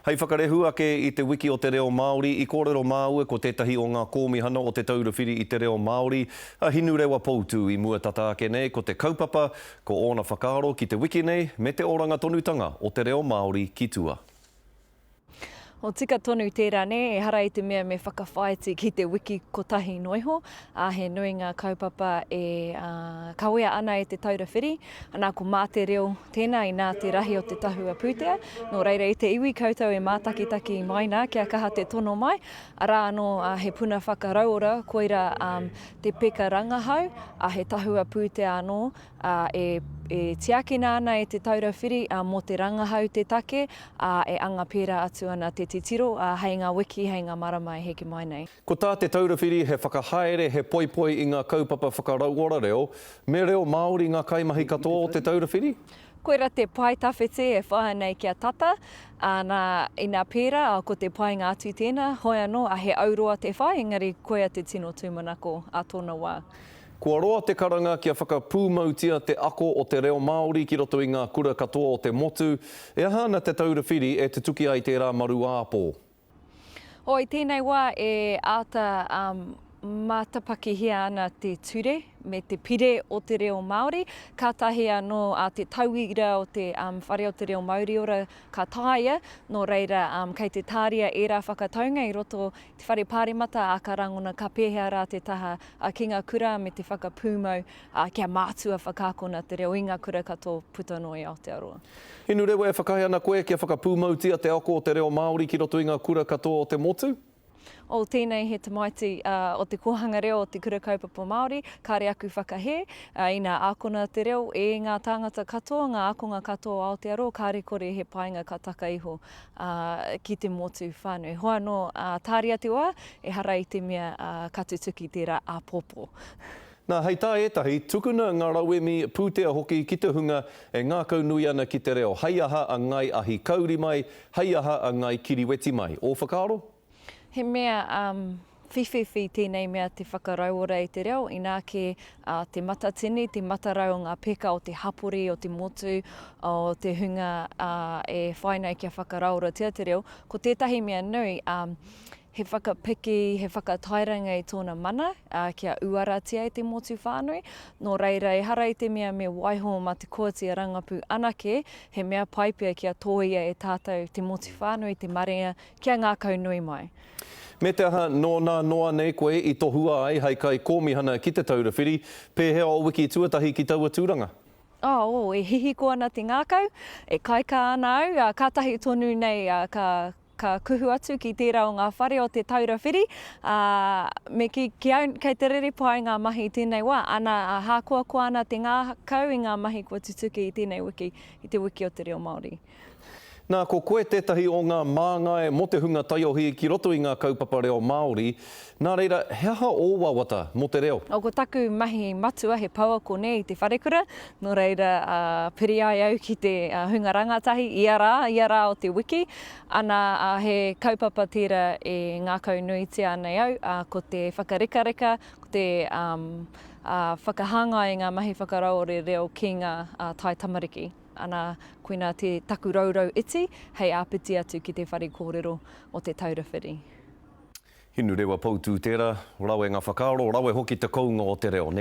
Hei whakarehu ake i te Wiki o te Reo Māori, i kōrero māua ko tētahi o ngā kōmihana o Te Taura Whiri i te Reo Māori, a Hinurewa Poutū i mua tata ake nei ko te kaupapa, ko ōna whakaaro ki te wiki nei me te oranga tonutanga o te reo Māori ki tua. O tika tonu tērā nē, ehara i te mea me whakawhāiti ki te wiki kotahi noa iho, ā, he nui ngā kaupapa e kawea ana e Te Taura Whiri, anā ko Mā Te Reo tēnā inā te rahi o te tahua pūtea, nō reira i te iwi koutou e mātakitaki mai nā kia kaha te tono mai, arā anō he puna whakarauora koirā te peka rangahau, ā, he tahua pūtea anō, ā, e, e tiakina ana e Te Taura Whiri, ā, mō te rangahau te take, ā, e anga pērā atu ana te titiro, ā, hei ngā wiki, hei ngā marama e heke mai nei. Ko tā Te Taura Whiri he whakahaere, he poipoi i ngā kaupapa whakarauora reo, me reo Māori ngā kaimahi katoa o Te Taura Whiri? Koira te pae tawhiti e whaia nei kia tata, ā, nā, ina pērā, ā, ko te painga atu tēnā, hoi anō, ā, he auroa te whai, engari koia te tino tūmanako ā tōna wā. Kua roa te karanga kia whakapūmautia te ako o te reo Māori ki roto i ngā kura katoa o te motu. E aha ana Te Taura Whiri e tutuki ai tērā maruāpō? Oh, i tēnei wā e āta mātapakihia ana te ture me te pire o te reo Māori, kātahi anō te tauira o te Whare o te Reo Mauriora ka taea, nō reira kei te tāria ērā whakataunga i roto te Whare Pāremata, ā, ka rangona ka pēhea rā te taha ki ngā kura me te whakapūmau kia mātua whakaakona te reo i ngā kura katoa puta noa i Aotearoa. Hinurewa, e whakaae ana koe kia whakapūmautia te ako o te reo Māori ki roto i ngā kura katoa o te motu? Oh, tēnei he tamaiti o te kōhanga reo o te Kura Kaupapa Māori, kāre aku whakahē, ina ākona te reo e ngā tāngata katoa, ngā ākonga katoa o Aotearoa, kāre kore he painga ka taka iho ā, ki te motu whānui. Hoa anō, ā, tāria te wā, ehara i te mea, ā, ka tutuki tērā āpōpō. Nā, hei tā ētahi, tukuna ngā rauemi, pūtea hoki ki te hunga e ngākaunui ana ki te reo, hei aha a Ngai Ahi Kauri mai, hei aha a Ngai Kiriweti mai. Ō whakaaro? He mea whiwhiwhi tēnei mea te whakarauora i te reo, inā kē te matatini, te matarau o ngā peka o te hapori, o te motu, o te hunga e whai nei kia whakarauoratia te reo. Ko tētahi mea nui, he whakapiki, he whakatairanga i tōna mana kia uaratia e te motu whānui. Nō reira, ehara i te mea me waiho mā te kooti a rangapū anake, he mea pai pea kia tōia e tātou te motu whānui, te marea, Kia ngākau nui mai. Me te aha, nō nā noa nei koe i tohua ai hei kaikōmihana ki Te Taura Whiri, pēhea ō wiki tuatahi ki taua tūranga? Oh, oh, e hihiko ana te ngākau, e kaikā ana au, ā, kātahi tonu nei ka, ka kuhu atu ki tērā o ngā whare o Te Taura Whiri, ā, me kī, ki au, kei te rere pai ngā mahi i tēnei wā, ana, ā, hākoakoa ana te ngākau i ngā mahi kua tutuki i tēnei wiki, i te wiki o te reo Māori. Nā, ko koe tētahi o ngā māngai mō te hunga taiohi ki roto i ngā kaupapa reo Māori, nā reira, he aha ō wawata mō te reo? Ko taku mahi matua he pouako nē i te wharekura, nō reira, piri ai au ki te hunga rangatahi ia rā, ia rā o te wiki. Ana, he kaupapa tērā e ngākaunuitia ana e au, ko te whakarekareka, ko te whakahāngai i ngā mahi whakarauore reo ki ngā taitamariki. Ana, koinā te taku rourou iti hei āpiti atu ki te whare kōrero o Te Taura Whiri. Hinurewa Poutū tērā, rawe ngā whakaaro, rawe hoki te kounga o te reo, nē?